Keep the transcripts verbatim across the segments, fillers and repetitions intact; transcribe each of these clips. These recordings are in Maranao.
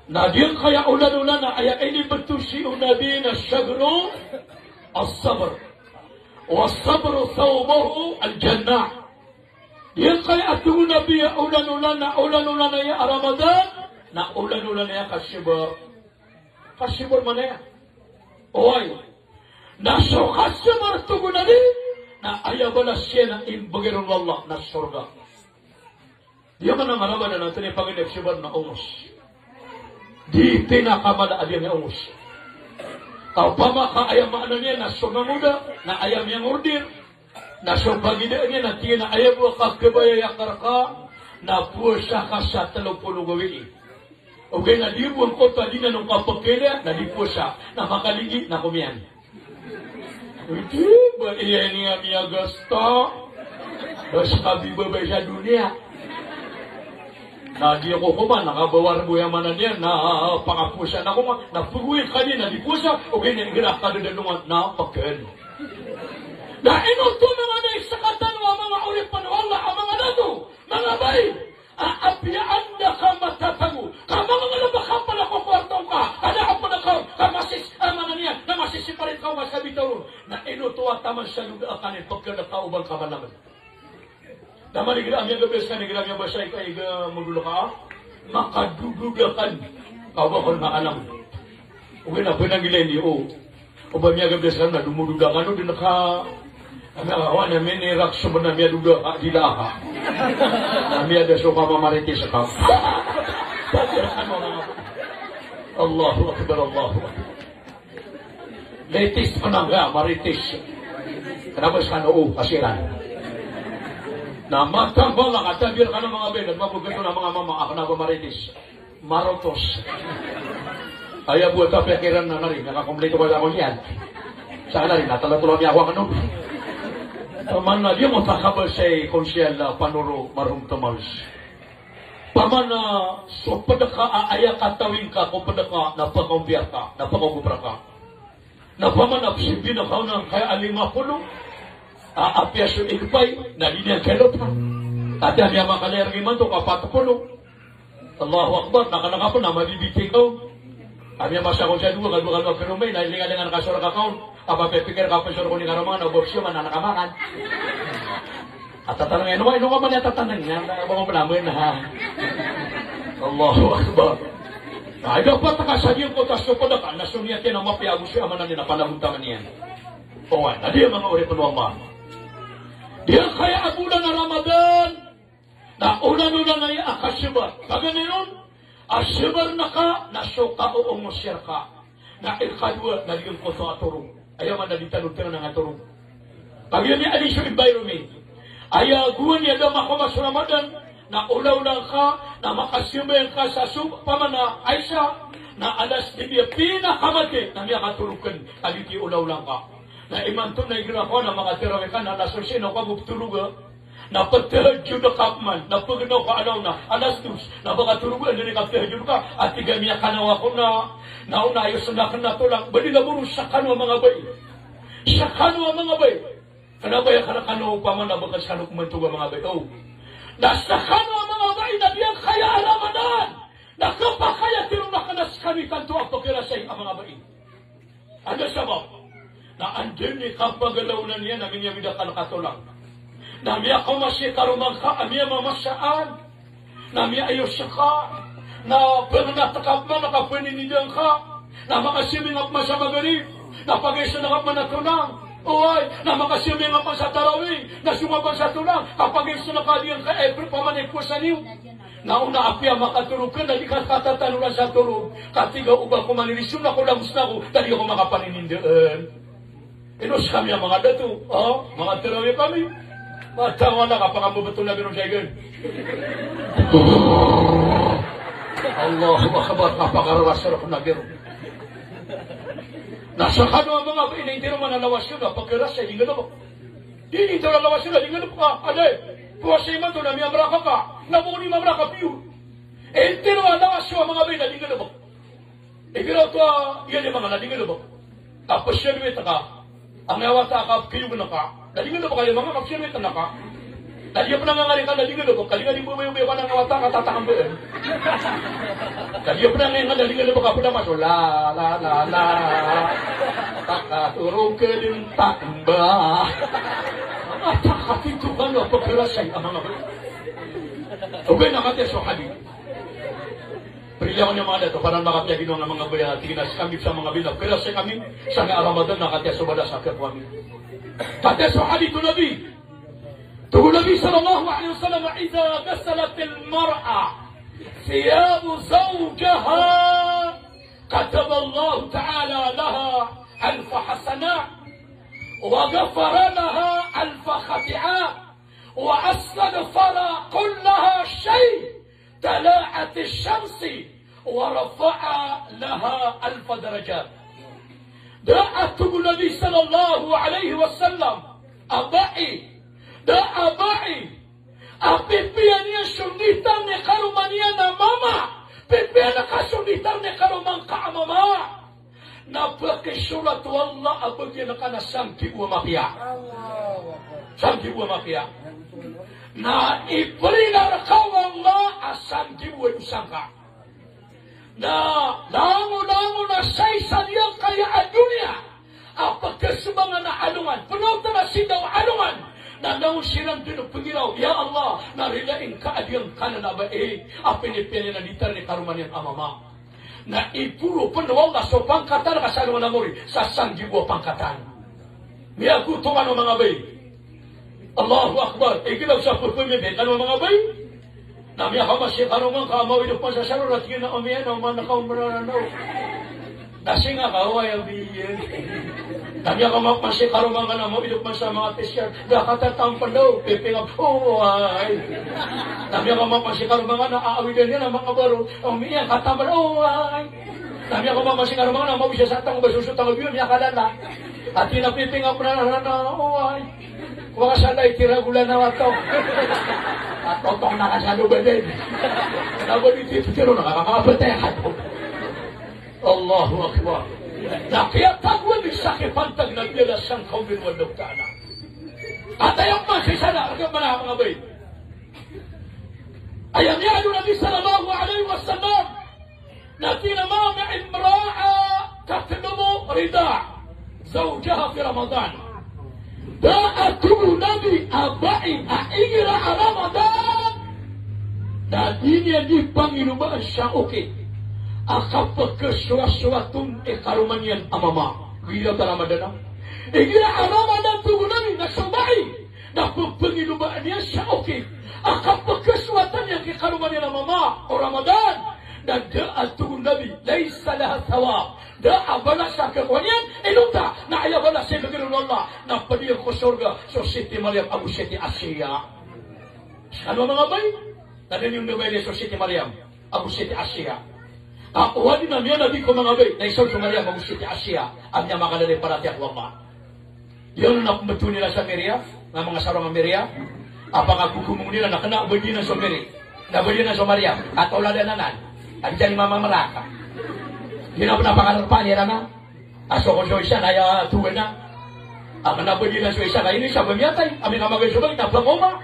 Na giyangkaya olan-olan a aya inibtosi o Nabi na shahru as-sabr. Wa sabru thawbuhu al-jannah. Giyangkaya a tig o Nabi a olan-olan na olan-olan aya a Ramadan, na olan-olan aya a kasabar. Kasabar man aya. Oway. Na so kasabar, tig o Nabi, na aya balas iyan na imbgay ron o Allah na sorga. Di a man a marabada na tani pagari a sabar na ongos. Di pinakamala a di a ongos. Ka opama ka aya maana niyan na so mangoda, na aya miyangorder, na so pagidaan iyan na tig iyan a aya bo a kakabaya akn rka na powasa ka sa tlo polo gawii. Ogaid na di bo angkoto a di na on kapkhailaya, na di powasa, na makaligi na komiyan. Odi ba iyan i miyagasta. Ba ska bibabay sa doniya. Na di ako koman, na kabawar bo aya maana niyan, na pakapowasa na koman, na pagowai ka di na di powasa, ogaid na igira ka da da longan, na pkhail. Na ino oto manga da i sakatano a manga oripn o Allah a manga dato, manga bai. A, apiya anda ka matatago, ka manga ngalbk a pala ko kwarto ngka, ka da a pala ka, ka masis, a, maana niyan, na masisiparit ka o masa bitaw ron. Na ino oto a taman sa doda akn i pkhail ka o ba ngka malaman. Na maligira a miyagabay skaniyan, igira a miyabasa i ka, iga modol ka, makadododa akn. Ka o ba kon makalaman. Ogaid na pnanggilai niyo. O ba miyagabay skano na domododa kano dn ka. Ana ka wan a minirak so bnar a miyadoda ka, di la ka. Na miyada so ka mamaritis ka. Allahu Akbar, Allahu Akbar. Maritis pn angka, maritis. Kna ba skano, o, kasiran. Na matambal a katabir kano manga bai, na mabogto na manga mama, a kna ba maritis. Marotos. Aya bo a tapikiran na nari, na kakomplito ka sa konsyal. Sa nari, na tala tolo niyan ako akn. Paman na di ako takabasa i konsyal a panoro marhum Tomas. Paman na so pdka a aya katawi ngka ko pdka na pkaompiya rka, na pkaogop rka. Na paman a psibina ka on angkaya a lima polo. A, apiya so igpay, na di niyan kailopa. Ati a miyamakalaya rk imanto ka pat polo. Allahu Akbar, na kna ka pn a mabibitay ka on. A miyamasa kon sa dowa, ka dowa, ka dowa, ka dowa, na lingalingan ka so rk ka on. A mapipikir ka pn so rk ko niyan karoma, na bo psiyo man a nakamangan. A tatanang ino ka, ino ka man a tatanang iyan, na ba ko pn a mn, ha. Allahu Akbar. Na, ida pat ka sa giyangkoto a so pdka, na so niyat iyan na mapiya ago so aya maana niyan na panagontaman iyan. Oway, na di a manga oripn o Allah. Di a kaya a bolan a Ramadan, na olan-olan aya a kasabar. Paganay ron, a sabar na ka, na so kaoongos iyan rka. Na ikadowa, na giyangkoto a torog. Aya maana di tano tngan a torog. Kagiya niyan a di so environment. Aya gowani a da makomas o Ramadan, na olaola ngka, na makasambayang ka sa so, paman a Isha, na alas dibi a pinakamati, na miyakatorog kn, kagiya olaola ngka. Na imanto na igira ka on a makatarawih ka, na alas onse na ka bo ptoroga. Na ptahajjud ka pman, na pgnaw ka alaw na, alas dos, na ba katorog a, na di ka ptahajjud ka, a tig a miyakanaw ako na, na ona ayo sndakn a tolang, ba di labo ron skano a manga bai. Skano a manga bai. Kna ba aya kna kano opama na ba ka skano pman toga manga bai. O. Na skano a manga bai na giyangkaya a Ramadan. Na kapakay a tiro na kna skano i tanto a pkharasay a manga bai. Anda sabap? Na anda i kapagalaw na niyan a miniyawid akal ka tolang. Na miyakaoma si karoma ngka a miyamamasaan. Na miyaayos ka. Na pngnat ka pman a kapaninidan ka. Na makasiyaming ka pman sa Magrib. Na pagaisn ka pman a tolang. Oway, na makasiyaming ka pman sa Tarawih. Na song ka pman sa tolang. Kapagaisn ka a giyangkaya, eh, pamanik powasa niyo. Na ona apiya makatorog ka na di ka katatanoran sa torog. Katii ka o ba ko maniriso na ko lamos na ko, na di ako makapaninindaan. Ino skami a manga dato, o, manga tarawih kami. Matawan a kapakambebetol a biro sa igan. Allahu Akbar, kapakararasar ko na biro. Na skano a manga ba ini intiro man a lawas ko na pagkarasa, di nggalebek. Di, di tawla lawas na di nggalebek ka. Aday, powasa imanto na miyamraka ka. Na bo ko di mamraka piyo. Intiro a lawas a manga bai na di nggalebek. Igira oto a, iya di manga na di nggalebek. Kapsiyalwit ka. Angay a wata ka, kiyog na ka. Na di nggalebek a iya manga kapsiyalwit na ka. Na di a pnangangari ka na di nggalebek. Ka di nga di mbabay-obay ka na angay a wata ka tatakambaan. Iyo pn a ngaya nga da di nga da ba ka pn da maso la la la la. Takatoro ka dn tamba. Ata kapito kano a pkharasay a manga baya. Ogaid na katiya so hadith. Piliya ko niyan manga dato, para makapiya ginawa nga manga baya, tig iyan a skami sa manga baya na pkharasay kami sangkai a Ramadan na katiya so balas a khakowa ami. Katiya so hadith o Nabi. Tig o Nabi sallallahu alaihi wasallam, "Idha ghasalat al-mar'a thiyab zawjiha, kataba Allahu ta'ala laha alf hasanah, wa ghafara laha alf khati'ah, wa astaghfara kulla shay'." Tala'at ash-shams wa rafa'a laha alf darajat. Da a tig o Nabi sallallahu alaihi wasallam a bai, da a bai a pipiya niyan so nditar i karoma niyan a mama, pipiya ngka so nditar i karoma ngka a mama. Na pkisorat o Allah a bagian ka na sanggibo a mapiya. Sanggibo a mapiya. Na iprila rka o Allah a sanggibo a dosa ngka. Na langon-langon a sa isa diyangkaya a doniya a pkhasobangan a alongan, pnaotan a sindaw a alongan. Na langon siran dn pngiraw, ya Allah, na rilai ngka a diyangkanan a bai a pinipiya niyan a nditar i karoma niyan a mama. Na iporo pn o Allah so pangkatan ka sa alongan a mori sa sanggibo a pangkatan. Miyagoto kano manga bai. Allahu Akbar. Igira sa pphamiyabai kano manga bai. Na miyakaoma si karoma ngka a mawido pn sa saro, na tig iyan a, "Omi, ano, man ka umrah na, o." Na singa ka, "Oway, omi." Na miyakaoma pn si karoma ngka na mawido pn sa manga P C R. Da katatampal o, pipingap, oway. Na miyakaoma pn si karoma ngka na aawidan iyan a manga baro. Omi, aya katatampal, oway. Na miyakaoma pn si karoma ngka na mawisa sa tanggo ba soso tanggo biyo, miyakalala. Ati na pipingap na, na, na, oway. Kowa ka sa lay tira gola na wato. Atotong na ka sa lobad ay. Na ba di titiro na ka, kakapatay ka to. Allahu Akbar. Na kiyatagoan i sakipantag na biyala sangkaw bin wallahu ta'ala. At ayang masisala, agad mana manga bai. Aya miyaaloy o Nabi sallallahu alaihi wasallam. Na tig iyan a ma min imra'a tatlubu rida zawjiha fi Ramadan. Da a tig o Nabi a bai a igira a Ramadan na di niyan di pangiloba sa okit a kapkhasowasowaton i karoma niyan a mama. Igira a Ramadan a. Igira a Ramadan, tig o Nabi, na so bai na pphangilobaan iyan sa okit a kapkhasowatan iyan ki karoma niyan a mama o Ramadan, na da a tig o Nabi, laysa laha thawab, da a balas a khakowa niyan, inonta na aya balas a ibgay ron o Allah na pd iyan ko sorga so Siti Maryam ago Siti Asiya. Skano manga bai, na da niyo mbabailay so Siti Maryam ago Siti Asiya. Ka oway, na miyanabi ko manga bai na isa on so Maryam ago Siti Asiya a miyamakalala i paratiyaya ko Allah. Iyan na pmbtowan iran sa Miriam, na manga sarong a Miriam a pakagogomongen iran na kna a ba di anan so Miri, na ba di anan so Maryam, a taw lalanan anan. A di dn i mama mraka. Di na pn a pakararpaan iran a, a so kon so isa na aya towan a, a kna a ba di anan so isa, na ino isa ba miyatay a mikamagay so bangit na pakaoma.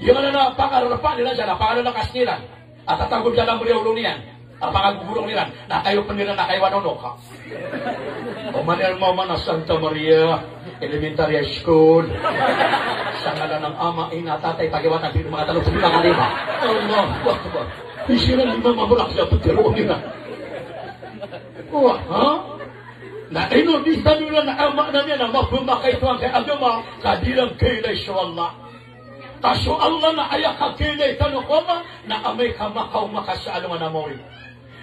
Iyan anan a pakararpaan iran sa na pakalalakas iran. A tatago sa lambriya olo niyan a pakagogorok iran, na kayo pn iran na kayo anonoka. Oman iran maoma na Santa Maria Elementary School. Sa ngalan ng Ama, Ina, Tatay, Pakiwata, di makatalo, di makalima. Allahu Akbar. Di siran di mamamurak sa pagkaro nila. Wah, ha? Na ino di tano iran a maana niyan na mapmakaito angkai a agama, ka di iran kailay so Allah. Ka so Allah na aya kakailay tano ko Allah na amay ka makaoma ka sa alongan a maori.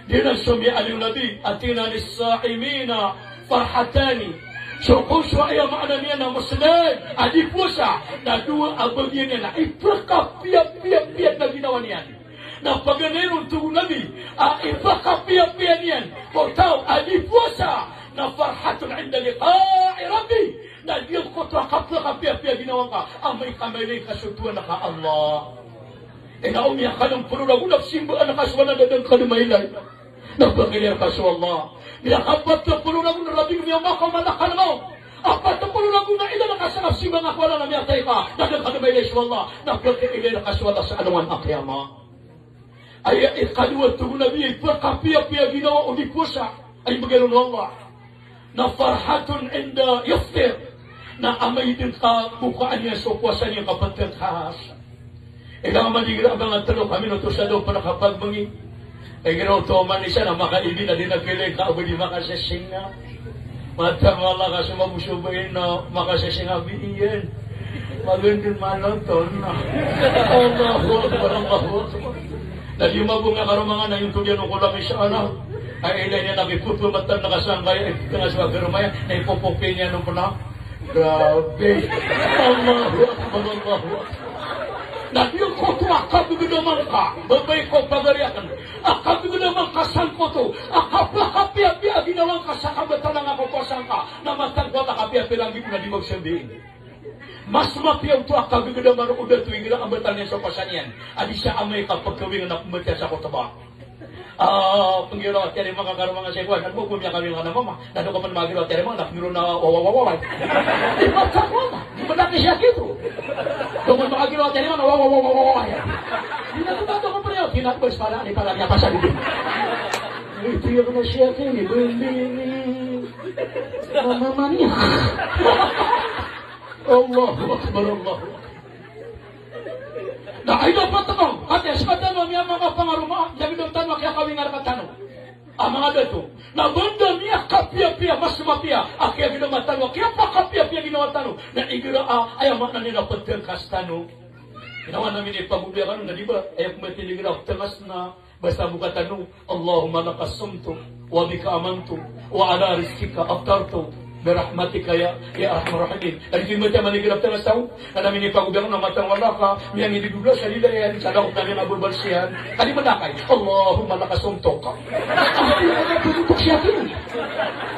Giyanan so miyaaloy o Nabi a tig iyan a lis-sa'imina farhatani. So kon so aya maana niyan a Muslim a di powasa na dowa a bagian iyan a ipkhapiyapiyapiya a ginawa niyan. Na paganay ron, tig o Nabi, a ipkhapiyapiya niyan ko taw a di powasa na farhatun inda liqa'i rabbih. Na giyangkoto a kapkhapiyapiya a ginawa ngka amay ka mailay ngka so Tohan ka a Allah. Ina o miyakadn polo ragon a simbaan ka so Allah na da ngka dn mailay, na pakailay rka so Allah. Miyakapat ka polo ragon a rabi, miyamakaoma ka na mawt. Apat ka polo ragon a ilay ka sa kasimbaan ka ko Allah na miyatay ka, na da ngka dn mailay so Allah, na pakailay rka so Allah sa alongan a qiyamah. Aya ikadowa a tig o Nabi, aya pkapiyapiya ginawa o di powasa a ibgay ron o Allah na farhatun inda yuftir, na amay dn kabokaan iyan so powasa niyan ka ptngkas. Ilay a madigira a ba nga tlo ka minuto sa daw pn a kapagmangi. Igira oto man isa na makaibin a di na pilay ka a ba di makasesinga. Mataan o Allah ka so mabosobay na makasesinga biyan. Magandang manonton na. Allahu Akbar, Allahu Akbar. Na di mabonga karoma nga na iyonto diyan o kolang isa na. Ay ilay niyan na kipopo mataan na kasangkaya, iptngas o karoma iyan, na ipopopi niyan o pna. Grabe. Allahu Akbar, Allahu Akbar. Na giyangkoto a kabgdama ngka, babay ko pagari akn. A kabgdama ngka sangkoto a kapakapiyapiya a ginawa ngka sa kabatalan a kapowasa ngka. Na mataan ko a kapiyapiya langgit na di magsambi. Mas mapiya oto a kabgdama roo o dato igira a batal niyan so powasa niyan a di sa amay ka pkawing na pmbatiya sa khotbah. Ah, pnggiraw a tiyarima ka karoma nga sa ikowan, na di ba ko miyakawing ka na mama, na di ka pn magiraw a tiyarima, na pnggiraw na wawawawawa. Di ba sa mama? Di ba na kisiyaki to? Di ba magiraw a tiyarima na wawawawawa? Di na to, na to ko pn iyan, di na to ba ispada, di pala niya pasal di. Ito iyan na siyaki, di ba, di, di, mama niya. Allahu Akbar, Allahu Akbar. Na aya dapat tano, ati a sktano a miyamakapangaroma, aya ginawa tano a kiyakawinga rktano a manga dato. Na banda miyakapiyapiya, mas mapiya a kiyaginawa tano, a kiyapakapiyapiya ginawa tano. Na igira a, aya maana niyan na ptngkas tano. Ginawa na minipagobay kano, na di ba, aya pmbatiya igira ptngas na Basta bo katano, Allahumma laka sumtu, wa bika amantu, wa ala rizqika aftartu, bi rahmatika ya, ya arhamar rahimin. Lagid iyan matiya man igira ptngas tano, na minipagobay on na mataan o Allah ka miyangididodol sa lilay iyan, sa dakot na miyangababal siyan. Ka di manakay, Allahumma laka sumtu.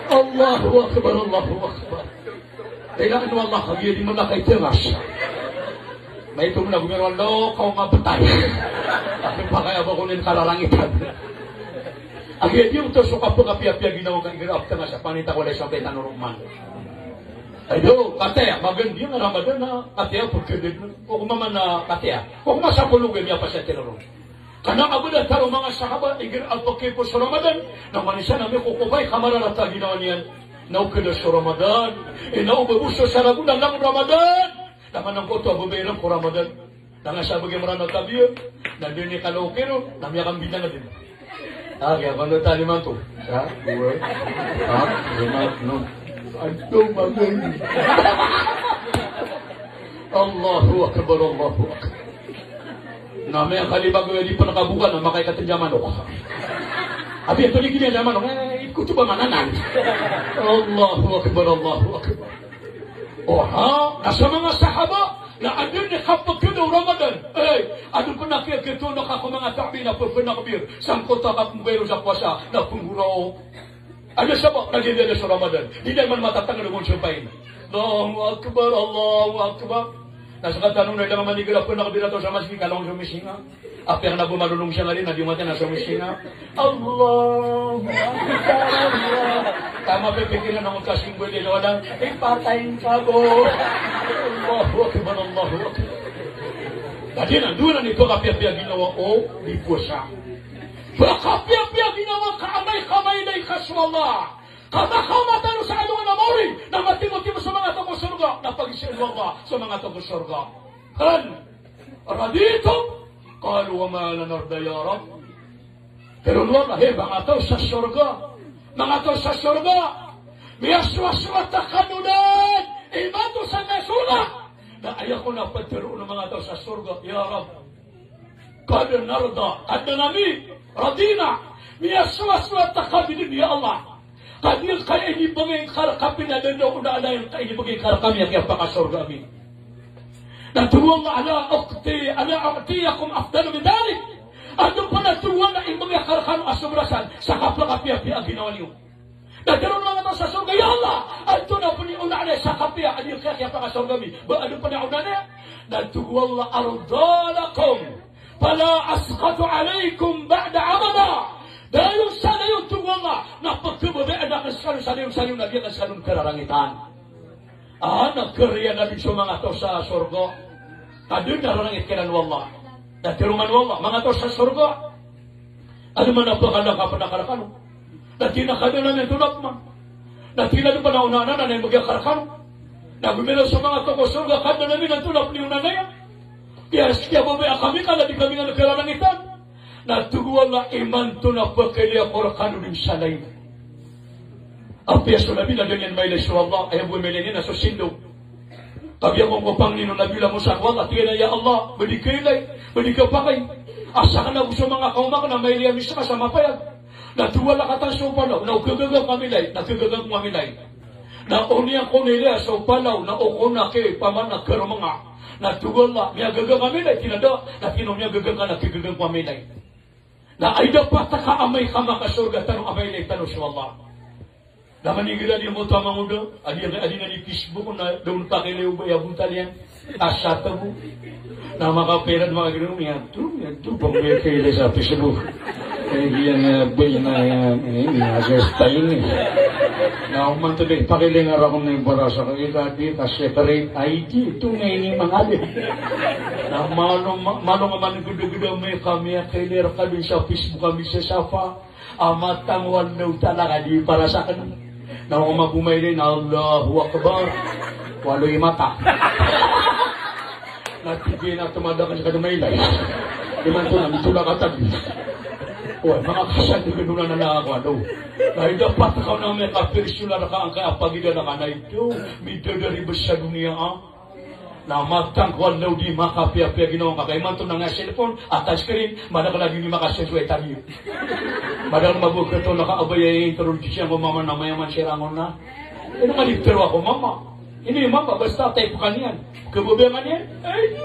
Allahu Akbar, Allahu Akbar. Kailangan o Allah, kagiya di man na kaitngas. Maito man a gomiraw, Allah, kaw nga btay. Aken pakay a ba ko nin kararangitan. Kagiya di oto so kapakapiyapiya ginawa ka igira a ptngas a panita ko lay sampay tano roo man. Ay do, kataya, magan di nga Ramadan na, kataya, pagkadad na. O kumaman na, kataya. O kumasa ko lugay niya pa sa tiro roo. Kna a ba da taro manga sahaba, igira a pkipos so Ramadan, na manisa na mikokopay ka mararata a ginawa niyan. Na o kda so Ramadan, e na o ba bo so saragon a langon Ramadan. Na manangkoto a babayran ko Ramadan. Na nga sa bagi Mranaw tabiya, na dn i kalaw kiro, na miyakambinang dn. Ah, kaya kano taliman to. Sa, dua, empat, lima, enam. Aduh, bagay. Allahu Akbar, Allahu Akbar. Na miyakalibago iyan di pn kaboka na makaikatnja manok. Abi, ito di kiniya manok, eh, ito ba mananan? Allahu Akbar, Allahu Akbar. Oha, na so manga sahaba, na adn i kapagkada o Ramadan. Eh, adn pn a kiyagtoon ka ko manga tabiin a pphakbir. Sangkoto a kapmbay ron sa powasa, na pnggoraok. Adn a sabap, na giya di adn so Ramadan. Di dn man matatangad o manga sampay. Allahu Akbar, Allahu Akbar. Na sktano na ilay a manigira pn a kabira taw sa masgit ka langon so misinga. Apiya kna bo malolong siya ngari na di matiya na so misinga. Allahu Akbar, Allah. Tama pipikir na ngon ka simbol di lawanan. Ipatay ka bo. Allahu Akbar, Allahu Akbar. Na di na, dowa na ipakapiyapiya ginawa o di powasa. Pakapiyapiya ginawa ka amay ka mailay ka so Allah. Ka makaoma tano sa alongan a maori, na matimotimo so manga taw ko sorga, na pagiza o Allah so manga taw ko sorga. Hal raditum? Qalu wa ma la narda ya Rabb. Tharoon o Allah, hay manga taw sa sorga, manga taw sa sorga, miyasowasowa ta kano dn imanto sa sorga. Na aya kon a ptharoon o manga taw sa sorga, ya Rabb, qad narda, qad nami, radina. Miyasowasowa ta kami dn, ya Allah. Ka giyangkaya inibgay ngka rkami na da dn o da dn a inibgay ngka rkami a kiyapakasorga ami. Na tig o Allah, ala u'ti, ala u'tiyakum afdala min dhalik. Adn pn a tig o Allah a inibgay akn rkano a sobra san sa kapakapiyapiya a ginawa niyo. Na tharoon o manga taw sa sorga, ya Allah, antonaa pn i onaan iyan sa kapiya a di kiyapakasorga ami? Ba adn pn a onaan iyan? Na tig o Allah, arda lakum, fala askhatu alaykum ba'da abada. Dayon sa dayon, tig o Allah, na pkhababayaan akn skano sa dayon sa dayon a di akn skano kararangitan. Ah, na kariya na dn so manga taw sa sorga. Ka dn a rarangit kiran o Allah. Na tharoon o Allah, manga taw sa sorga, Ano man a pkhalangkap na ka rkano. Na tig iyan a Kadnan ami, antonaa pman? Na tig iyan a pn a onaan anan na imbgay akn rkano. Na gomiraw so manga tokoh sorga, Kadnan ami, antonaa pn i onaan iyan? Kiya, kiyababayaan kami ka na di kami ngka kararangitan. Na tig o Allah, imanto na pkailay ako rkano dn sa lain. Apiya so Nabi na da niyan mailay so Allah, aya bo mailay niyan na so sindaw. Kagiya ko pangnin o Nabi Musa ko Allah, tig iyan a, "Ya Allah, ba di kailay, ba di kapakay. Asa ka na go so manga kawma akn na mailay ami ska sa mapayag." Na tig o Allah, "Katawan so palaw, na o kagaga ko a milay, na kagaga ko a milay. Na o niyan ko nilay so palaw, na o ko na ki pamana karomanga." Na tig o Allah, "Miyagaga ka a milay?" Tig iyan a da. Na tig iyan a, "O miyagaga ka na kagaga ko a milay." Na aya dapat ka amay ka makasorga tano a mailay tano so Allah. Na manigira di mo to a mangoda, adi, adi na di Facebook na da on pakailay o ba aya bontal iyan. Asa tano. Na makapira, makagiro niyan to, niyan to, ba miyakailay sa Facebook. Eh, iyan, eh, ba iyan, eh, ini, asa style ini. Na oman to di pakailay nga rakn na ibarasa ka, ika di ka secret I D, ito na ini mangalay. Na malo, ma-, malo nga man gdagda amay ka miyakailay rka dn sa Facebook a misasafa. A matang o Allahu Ta'ala ka di para sa akin. Na o mabomay din, Allahu Akbar. Walo i mata. Na tig iyan a tomadakl ka di mailay. Imanto na mitolak a tagi. Oway, manga kasad di gdona na ako, ano. Na aya dapat ka on a miyakapersonal ka angkaya a pagidana ka na ito. Midadari bes sa doniya, ah. Na matang ko Allah di makapiyapiya ginawa ngka. Ka imanto na nga cellphone a touchscreen, madakl a di niyan makasesuway tagi. Madakl a mabogor to na ka abaya i introduce iyan ko mama na mayaman siran on na. Ino nga di tero ako mama. Ini mama, basta type ka niyan. Kababaya ka niyan. Ay, di.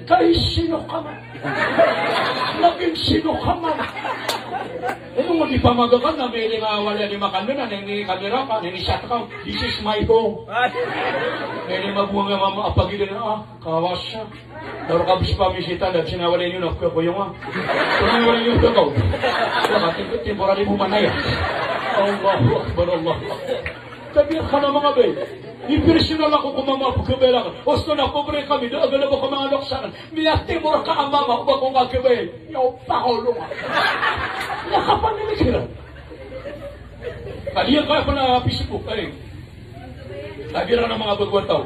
Kay sino ka man? Laging sino ka man? Ino nga di pamagakan na may lima wala di makan na, na ini kamera ka, na ini shot ka. This is my home. Na ini mabuwang a mama a pagidana, ah, kawas siya. Daro ka bes pamisita, da sinawala niyo na kuya-kuya nga. Sinawala niyo na kaw. Wala ka, temporary mo manaya. Allahu Akbar, Allahu Akbar. Kabiya ka na manga bay. Ipersonal ako ko mama a pkhabayaan akn. Osto na pobre kami, da a galbk ko manga lokes akn. Miyatimor ka a mama, o ba ko nga kabay. Yaw, pakolong. Aya kapamimikiran. Kagiya ka pn a Facebook, ay. Kagiya na manga bago a taw.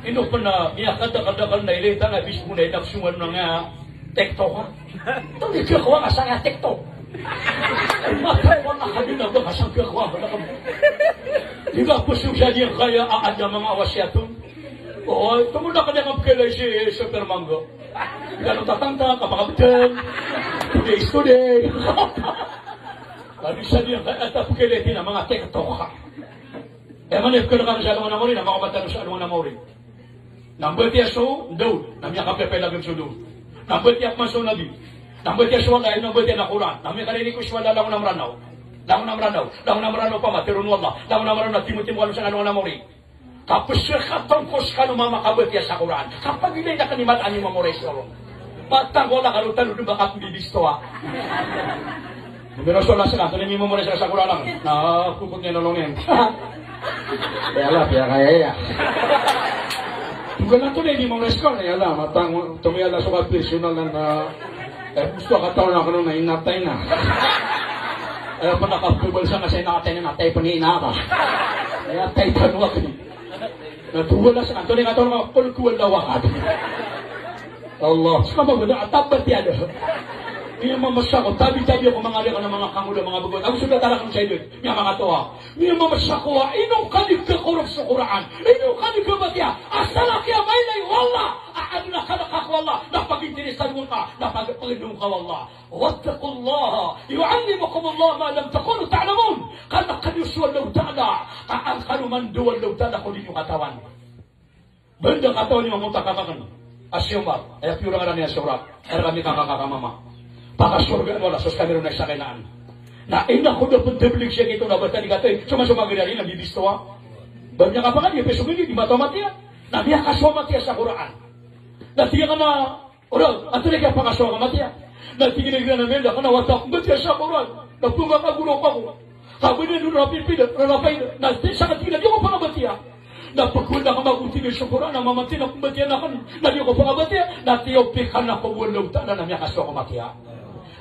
Ino pn a miyakadakadakl na ilay tano a Facebook na inapsongan na nga TikTok, ha? Ito di khakowa nga sa nga TikTok. Ay, mata ko na kami na ba ka sa khakowa ba na kami. Di ka pos yung sa di kaya a ada manga wasiyat on. Oo, ito mo na kanya nga pkailay si Super Mango. Di ka no tatanta, kapakabtang. Today is today. Kami sa di kaya a pkailay tina manga TikTok, ha? Aya man i pkhailay ka sa alongan a mawri, na makapatay ka sa alongan a mawri. Na mbatiya so Daud, na miyakapiyapiya lagid so Daud. Na mbatiya pman so Nabi. Na mbatiya so Allah, na mbatiya na Quran. Na miyakarinig ko so Allah, langon a Mranaw. Langon a Mranaw. Langon a Mranaw pman, tero o Allah. Langon a Mranaw na timotimo kano sa alongan a mawri. Kapos ka tongkos kano mamakabatiya sa Quran. Kapagilay na kani mataan i mamoray so Allah. Matang ko Allah kano tano dn ba kapmbibistowa. Pero so Allah ska, antonaa i mimomoray ska sa Quran? Na kokot niyan, nolong iyan. Ya Allah, piyakaya iya. Togan antonaa i mimomoray ska, ya Allah, matang, tomo ya Allah so kapersonal na, eh, gusto ka taw na kano na inatay na. Eh, pn a kapkhabal sa nga sa inatay na, inatay pn i ina ka. Inatay pn wak ni. Na togan a ska, antonaa i kataw na, Qul huwallahu ahad. Allah, ska ba bada, Tabbat yada. Miyamamasa ko, tabi-tabi ako manga liyakan a manga kangoda, manga bago. Ago so da tarak sa idod, miyamakatoa. Miyamamasa ko a ino ka di khakorok so Qur'an, ino ka di khabatiya. Asal a kiyamailay o Allah a adn a kalk ka ko Allah, na pagintirisan ka, na pag-, pagindong ka o Allah. Wattaqullaha yu'allimukumullah ma lam takunu ta'lamun. Kalk kano so Allahu Ta'ala, ka an kano man dowa o Allahu Ta'ala ko di niyo katawan. Banda katawan iyan mambo ta kakakn a si Omar, aya piyorang anan iyan si Omar, aya rkami kakakaka mama. Pakasorgaan o Allah so skami ron na isa kainaan. Na ina ko da pn tablig siya kito na bata di katay, soma-soma gari ari na bibistowa. Ba miyakapakadi, psogini, di mataw matiya. Na miyakasowa matiya sa Qur'an. Na tig iyan a Ora, antonaa i kiyapakasowa ka matiya? Na tig iyan a giyanan a miyada, kna o wata ko mbatiya sa Qur'an. Na pmakagoraok ako. Ka ba niyan on rapipida, rarapay da. Na tig iyan a di ako pangabatiya. Na pkhawanda ka mago, tig iyan, so Qur'an, na mamatiya na pmbatiya akn. Na di ako pangabatiya. Na tiyopikan ako o Allahu Ta'ala na miyakasowa ako matiya.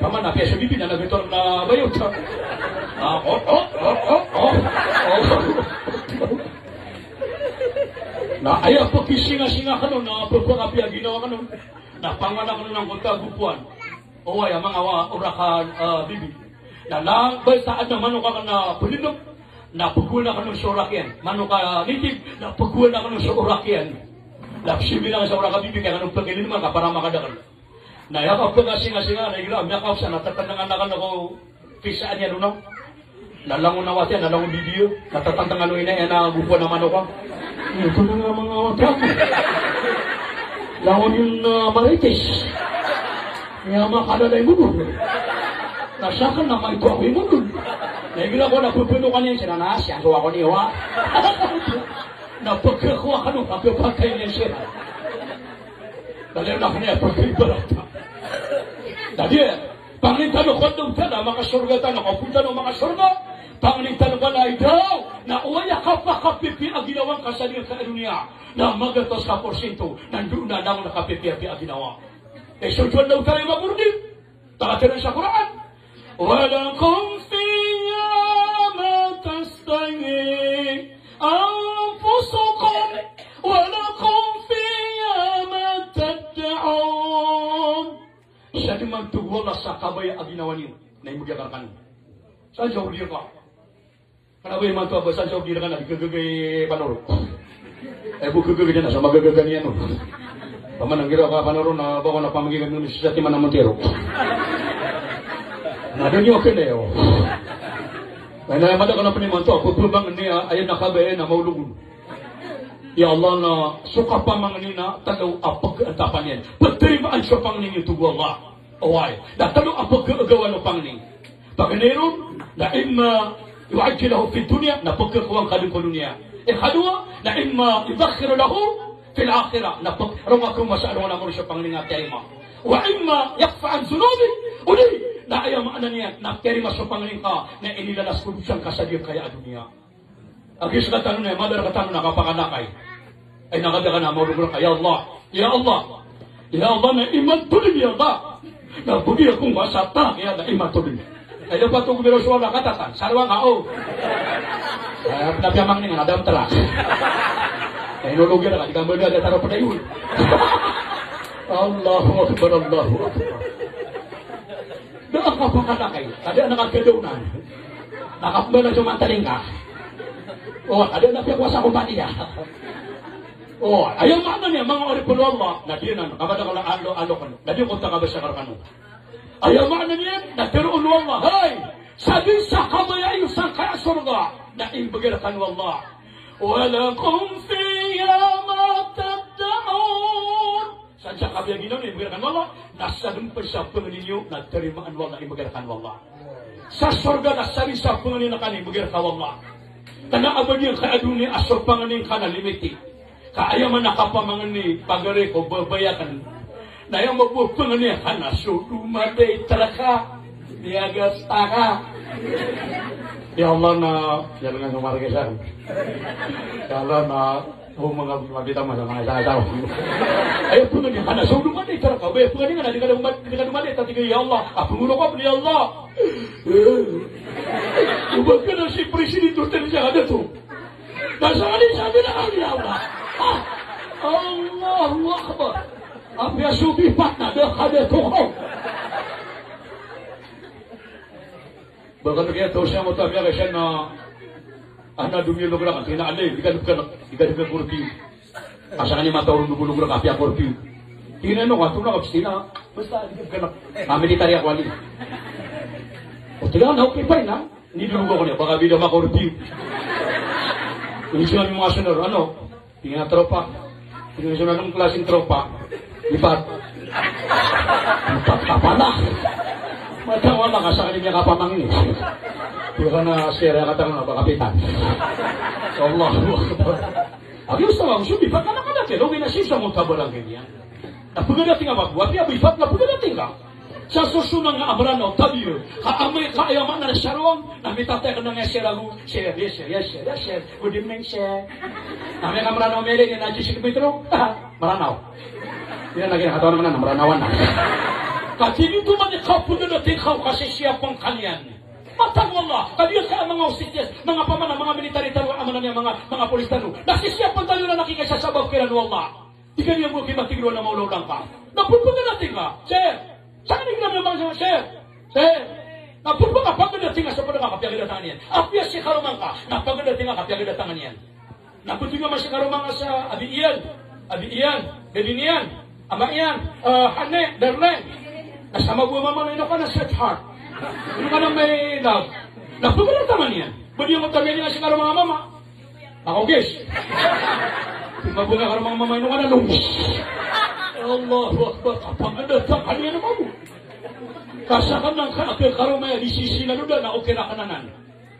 Paman na piya so bibi na nagitor na bayot. Ah, oh, oh, oh, oh, oh. Oh. Na aya pkisingasinga kano na pphakapiya ginawa kano. Na pangowan kano na angkoto a gopoan. Oway, a manga wa-, orak a, ah, bibi. Na, na, basta adn a manok akn na plinok, na pgowan akn on so orak iyan. Manok a native, na pgowan akn on so orak iyan. Na psimbilang sa orak a bibi, ka kano pkilinoman ka para makadakl. Na aya kapkasingasinga, na igira miyakapsa, na tatandngan akn ko pisaan iyan on. Na langon a wata iyan, na langon bibi iyo, na tatandngan o ina iyan a gopoan a manok a. Ito na nga manga wata. Langon iyan, ah, marites. Iya makalala i modol. Na sakn na maito ako i modol. Na igira ko na pphanokan iyan siran na siyan so ako niyo a. Na pkhakowa kano, na pphakay niyan siran. Daliyo na kna pkhibarata. Daliyo, pangnin tano ko Allahu Ta'ala, makasorga tano, ko pn tano makasorga. Pangnin tano ko Allahu Ta'ala, na oway a kapakapipiya a ginawa ngka sa doniya, na magatos ka porsinto, na ndo na langon a kapipiyapiya a ginawa. Eh, so Allahu Ta'ala i makordi. Taga tano sa Qur'an. Wa lakum fiha ma tashtahi anfusukum wa lakum fiha ma tad'un. Sa dn man, tig o Allah, sa kabaya a ginawa niyo na imbgay akn rkano. Sa Saudi ka. Kna ba imanto a ba sa Saudi rka na di khagaga i Panoro. Eh, bo khagaga dn a sa magagaga niyan on. Paman anggira ka Panoro na ba ko na pamanggi kami sa timan a Montero. Na dn iyo kna iyo. Kna mada kna pn imanto a pphangni a, aya na kabaya na maolog on. Ya Allah, na so kapamangni na tlo a pag-antapan iyan. Ptarimaan so pangni niyo, tig o Allah. Oway, na tlo a pagagawan o pangni. Paganay ron, na imma yu'ajjiluhu fid dunya, na pagkakowa ngka dn ko doniya. Ikadowa, na imma yudakhiruhu lahu fil akhirah, na pag-, ronga ko masa a rongan a mori so pangni ngka tiyarima. Wa imma ya'fu an dhunubihi, odi na aya maana niyan na tiyarima so pangni ngka na inilalas ko dosa ngka sa giyangkaya a doniya. Agi sktano na, madar ktano na kapakanakay. Ay, na kapiya ka na maolog rka, ya Allah, ya Allah, ya Allah, na imanto dn, ya Allah. Na bgi ako ngka sa tak, ya Allah, imanto dn. Ay, da pato ko biro so Allah, katatan, sarwa ngka, o. Ay, na piyamangni nga na dam trak. Ay, no, logi na ka, di ka mbala, da taro padayon. Allahu Akbar, Allahu Akbar. Da a kapakanakay, ka da a nakagadaw nan. Na kapmbala so mantaling ka. O, ka da a napiyakowa sa kompaniya. O, aya maana niyan, manga oripn o Allah, na di nan, kapada kala alo, alo kan. Na di ko ta kabasa ka rkano. Aya maana niyan, na tharoon o Allah, hay, sadn sa kabaya iyo sangkaya sorga, na imbgay rkano o Allah. Wa lakum fiha ma tad'un. Sadn sa kabaya ginawa niyo, imbgay rkano o Allah, na sadn pn sa pangni niyo, na tarimaan o Allah, imbgay rkano o Allah. Sa sorga na sadn sa pangni niyo na kani, imbgay rkano o Allah. Kna a ba niyan kaya doniya a so pangni ngka na limited. Ka aya man a kapamangni, pagari ko babaya akn. Na aya mambo a pangni akn na so doma dai trka. Iya gasta ka. Ya Allah na, ya Allah na marga sa. Ya Allah na, o manga mabita masa manga sa sa. Aya pangni akn na so doma dai trka. Aya pangni akn na di ka doma, di ka doma dai trka, ya Allah. A pangni ko, ya Allah. O ba ka na si presidente o tanda sa kadato. Na sa kadi sa bilang, ya Allah. Ah, Allahu Akbar. Apiya so bipat na da kadato ko. Ba ka na kiyatoos iyan oto, apiya ka siyan na, ah, na domiyolog rka, tig iyan a, "Anda, di ka dn pkhanak, di ka dn pkhanak korpi." Asa kani mataw ron dogolog rka, apiya korpi. Tig iyan a, "Ino ka, tonaa ka pstina?" "Basta di ka dn pkhanak." "Ah, military ako, ali." O, tig iyan a, "Okay, fine, ha." Nidolog ako niyan, baka bida makorpi. Inisoan iyan manga sonor, ano? Tig iyan a, "Tropa." Tig iyan a, "Sonor, anong klaseng tropa?" "Bipat." "Bipat ka pala." Matawa ka, sa kani miyakapamangni. Tig iyan a, "Sir, aya katawan ko na ba kapitan?" Allahu Akbar. Abi, ustaz, so bipat ka na kadakel, ogaid na sii sa mutabarang iyan. Na pagadating a bago, apiya bipat na pagadating ka. Sa so sonang a Mranaw, tabiya. Ka amay ka aya maana na sarong, na mitatay ka na nga sir ago, sir, yes, sir, yes, sir, yes, sir. Good evening, sir. Na amay ka Mranaw, miyalin iyan a jisik mitro, Mranaw. Iyan lagi na katawan ka na, Mranawan na. Ka tig iyan oto man i kapagadating ka o kasisiyapan ka niyan. Matago Allah, ka di ka manga O C S, manga pamana, manga military tano, a maana niyan manga, manga polis tano. Na sisiyapan tano na nakikasasabap kiran o Allah. Di ka niyan bo kimatigro na maolaola ngka. Na pagpagadating ka, sir. Sa kani kiran miyabangsa, sir. Sir. Na pagpagadating ka sa pd ka, kapiyagadatangan iyan. Apiya si karoma ngka, na pagadating ka, kapiyagadatangan iyan. Na pd ka man si karoma ngka sa abi iyan, abi iyan, dadi niyan, ama iyan, eh, hane, darling. Na sa mama bo a mama na ino ka na sweetheart. Ino ka na my love. Na pagadatangan iyan. Ba di ngka tabiya niyan si karoma ngka a mama. Ako, guys. Mabunga ka roma mama ino ka na nung. Allahu Akbar. Kapagadatangan iyan a mama. Ka sakn na ngka a karoma iyan di sisii na loda na okay na kna nan.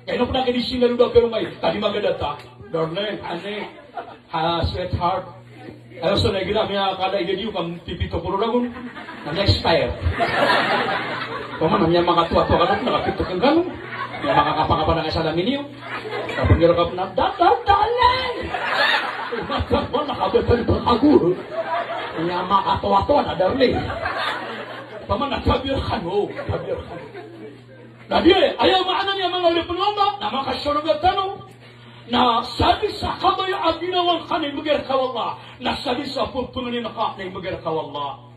Ka ino pn a di sisii na loda a karoma iyan. Ka di magadata. Darling, honey, ha, sweetheart. Ayo, so na igira miyakala iyan iyo ka pipito polo ragon. Na miyaka-expire. Pamana miyamakatoatoa ka na pn a kapito kn kano. Miyamakakapakapa na ka sa lamin iyo. Kapangiro ka pn a, "Dada, darling!" Mata ko na kabetan pakago. Niyan makatoatoa na darling. Pamana tabiya kano, tabiya kano. Na di, aya maana niyan manga oripn o Allah, na makasorga tano. Na sadn sa kabaya a ginawa ngka na imbgay rka o Allah. Na sadn sa pphangnin ka na imbgay rka o Allah.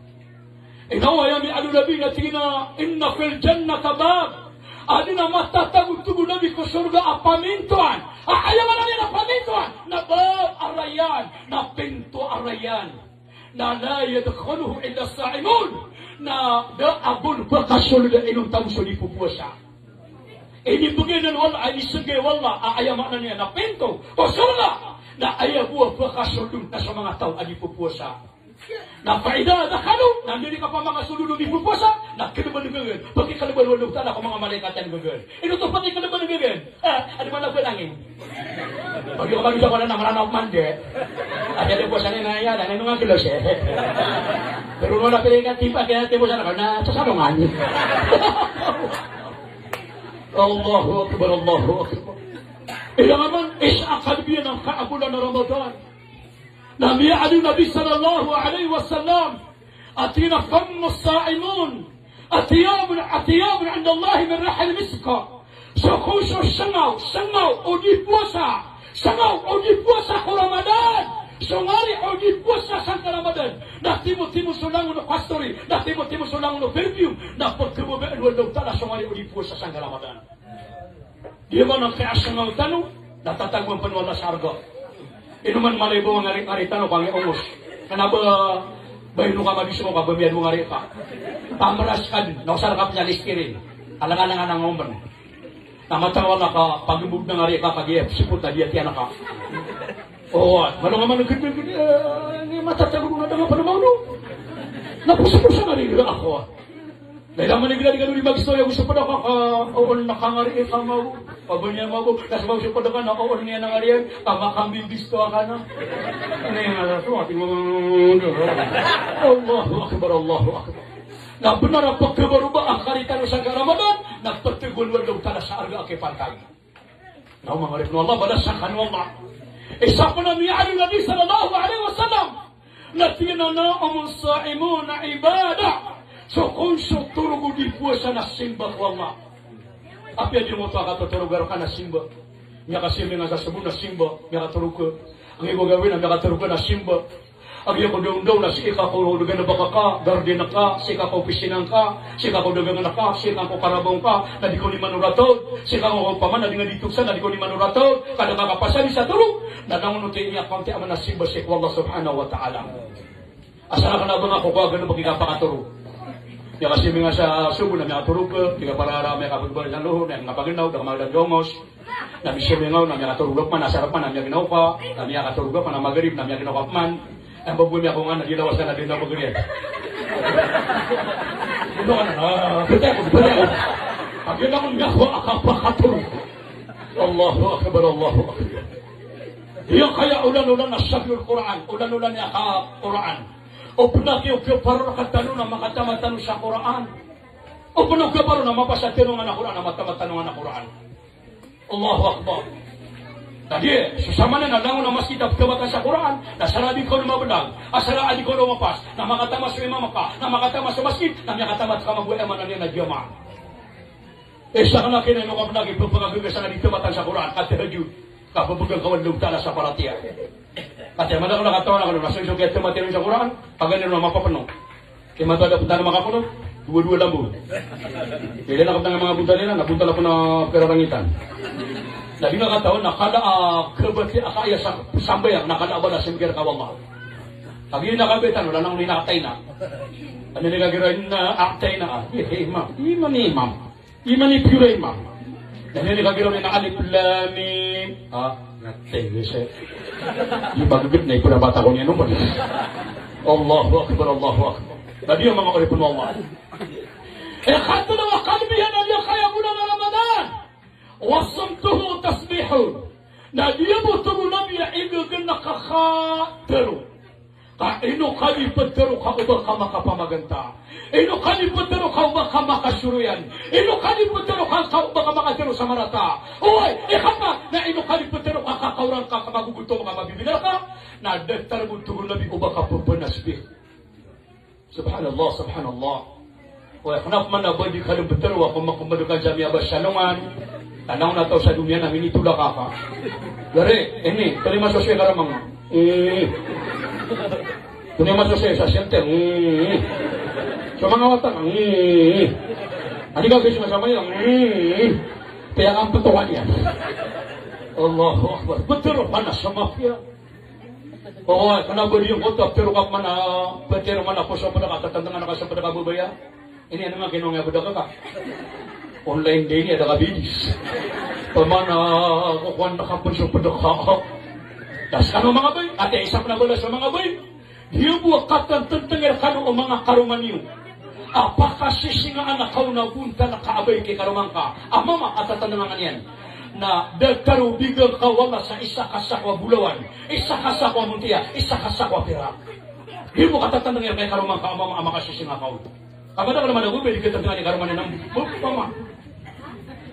Ino aya miyaaloy o Nabi na tig iyan a, "Inna fil jannati bab." Adn a matatago, tig o Nabi, ko sorga a pamintoan. A, aya maana niyan a pamintoan na bab ar-Rayyan, na pinto a Rayyan. Na la yadkhuluhu illa as-sa'imun. Na da a bo pakasold inonta bo so di pphowasa. Inibgay anan o Allah, inisgay o Allah a, aya maana niyan na pinto ko sorga. Na aya bo a pakasold on na so manga taw a di pphowasa. Na fa idha dakhalu, na anda di kapamakasold o di pphowasa, na kalbn o gagan. Pakikalbn o Allah Ta'ala ko manga malaikat iyan gagan. Ino oto pakikalbn o gagan? Ah, anda man a ba nangin? Pag iyo ka pag isa ko na Mranaw Mande. Aya di pphowasa niyan na iyan, na ino nga kilos, eh. Pero wala pala nga tipa, kaya tipa sana ka na sa sarungan. Allahu Akbar, Allahu Akbar. Aya man, isa a kalbiyan angkai a bolan a Ramadan. Na miyaaloy o Nabi sallallahu alaihi wasallam a tig iyan a, "Famu as-sa'imin atyabun, atyabun inda Allahi min rihil misk." So ko so sngaw, sngaw o di pphowasa, sngaw o di pphowasa ko Ramadan, So ngari o di powasa sangka Ramadan, na timotimo so langon o kasturi, na timotimo so langon o perfume, na pagkababaan o Allahu Ta'ala so ngari o di powasa sangka Ramadan. Di ba na kaya sangaw tano, na tatagoan pn o Allah sa arga. Ino man malay bo ngari, ngari tano, kangay ongos. Kna ba, ba ino ka magiso ka ba miyad o ngari ka. Pamras ka dn, na osar ka pn sa liskirin. Alang-alang a ngomben. Na matag o Allah ka, pagmbog na ngari ka, kagiya sipot na di atiyan ka. O, malo nga man gd-, gd-, eh, ini matatago na da nga pn a maono. Na poso-poso na di ako. Na ila man igira di ka dori magisto, ya gusto pn ako ka, o, na kangari ka maw. Pabanya maw, na sabap so pd ka na, o, niyan a ngari, ka makambing bisto ka na. Ini nga sa so, ati mo, Allahu Akbar, Allahu Akbar. Na bnar a pagkabaroba a kari tano sangka Ramadan, na pthagoan o Allahu Ta'ala sa arga a kipantag. Na o manga oripn o Allah, balasan kano o Allah. Isa pn a miyaaloy o Nabi sallallahu alaihi wasallam na tig iyan a, "Nawmus sa'imi ibadah." So kon so torog o di powasa na simba ko Allah. Apiya di mo to a katotorog a rka na simba. Miyakasimi nga sa sobo na simba, miyakatorog ka. Anggiya ko gawii na miyakatorog ka na simba. Anggiya ko daondaw na sii ka ko daganabaka ka, garden ka, sii ka ko opisina ngka, sii ka ko dagangan ka, sii ka ko karabaw ngka, na di ko niman o rataw, sii ka ko paman na di nga di toksan, na di ko niman o rataw, ka da ka kapasad sa torog, na langon o ti niya kaonti a man a simba sii ko Allah subhanahu wa ta'ala. Asar ka na ba nga ko kowa gano ba ki kapakatorog. Miyakasimi nga sa sobo na miyakatorog ka, di ka parara, miyakapagbalas sa loho, miyakapagnaw, da ka magdam dongos. Na miso mingaw na miyakatorog ka pman, asar pman na miyaginaw ka, na miyakatorog ka pman, na magrib na miyaginaw ka pman. Aya ba bo miyakaonga na di lawas ka na di na pagriyan. Ino ka na, ah, btay ako, btay ako. Paginaw ko miyakawa a kapakatorog. Allahu Akbar, Allahu Akbar. Di kaya olan-olan a sahibul Qur'an, olan-olan a ka-Qur'an. O pn a kiyo, kiyo paro rktano na makatama tano sa Qur'an. O pn a kiyo paro na mapasa tano nga na Qur'an, na matama tano nga na Qur'an. Allahu Akbar. Na di, so saman na langon a masgit a pkhabasa sa Qur'an, na asar a di ka on mablag, asar a di ka on mapas, na makatama so imam ka, na makatama so masgit, na miyakatama ka mambo a maana niyan na jamaah. Isa ka na kina ino ka pn a di pphagagaga sa na di thamatan sa Qur'an, ka tahajjud, ka pphagagaga ka o Allahu Ta'ala sa paratiyaya. Ka tiya madakl a katawan akn, na so iso kiyathamat iyan sa Qur'an, paganay ron a mapapno. Kay mato a da pn tano makapno, dowa-dowa lambo. Kay da na kaptang a manga bontal iran, na bontal a pn a pkararangitan. Na di nga katawan, na kada a khabati a kaaya sa sambayang, na kada a balas iyan ka o Allah. Kagiya na kabetan, wala na uni na katay na. Ano ni kagira na atay na, ah, iya, imam, imam, imam. Iman i pure iman. Na niyan i kagiraw niyan a alif lam mim. Ah, na tege se. Di ba gagawii na ipura bata ko niyan, no? Allahu Akbar, Allahu Akbar. Na di, manga oripn o Allah. Ikatlo a kalbihan a di kaya bulan a Ramadan. Wa sumtuhu tasbihun. Na di bo, tig o Nabi, a iggagn a kakatero. Ka ino ka di ptero ka o ba ka makapamaganta. Ino ka di ptero ka o ba ka makasoroyan. Ino ka di ptero ka, ka o ba ka makatero sa marata. Oway, ikapa, na ino ka di ptero ka kakaoran ka, ka magogotom ka, mabibinar ka. Na datar bo, tig o Nabi, o ba ka ppanasbih. Subhanallah, subhanallah. Oway, kna pman a ba di ka di ptero a ko makombad ka sa miyabasa sa alongan. Tanang na taw sa doniya na minitolak ka. Gari, ini, tolima so sii karamang. Hmm. Tolima so sii sa siyente. Hmm. So manga wata. Hmm. Adi ka guys, masama iyan. Hmm. Piyakampetowan iyan. Allahu Akbar. Ptero pman a so mapiya. Oway, kna ba di ngkoto a ptero ka pman a, ptero man a ko so pd ka, tatandngan ka so pd ka babaya. Ini ano nga kinong ya bdaka ka. Online day ini a da ka bidis. Pman a kokowan ka pn so pd ka. Das kano manga bay, ati isa pn a balas o manga bay. Di bo a katantantang iran kano o manga karoma niyo. A pakasisingaan a kaona bontal ka a bay ki karoma ngka. A mama a tatandngan iyan. Na datar o bigan ka o Allah sa isa ka sako a bolawan, isa ka sako a montiya, isa ka sako a pirak. Di bo katatandngan iyan ki karoma ngka a mama a makasisinga ka on. Ka ba da ka na madago, pwede ka tandngan i karoma niyan a mama.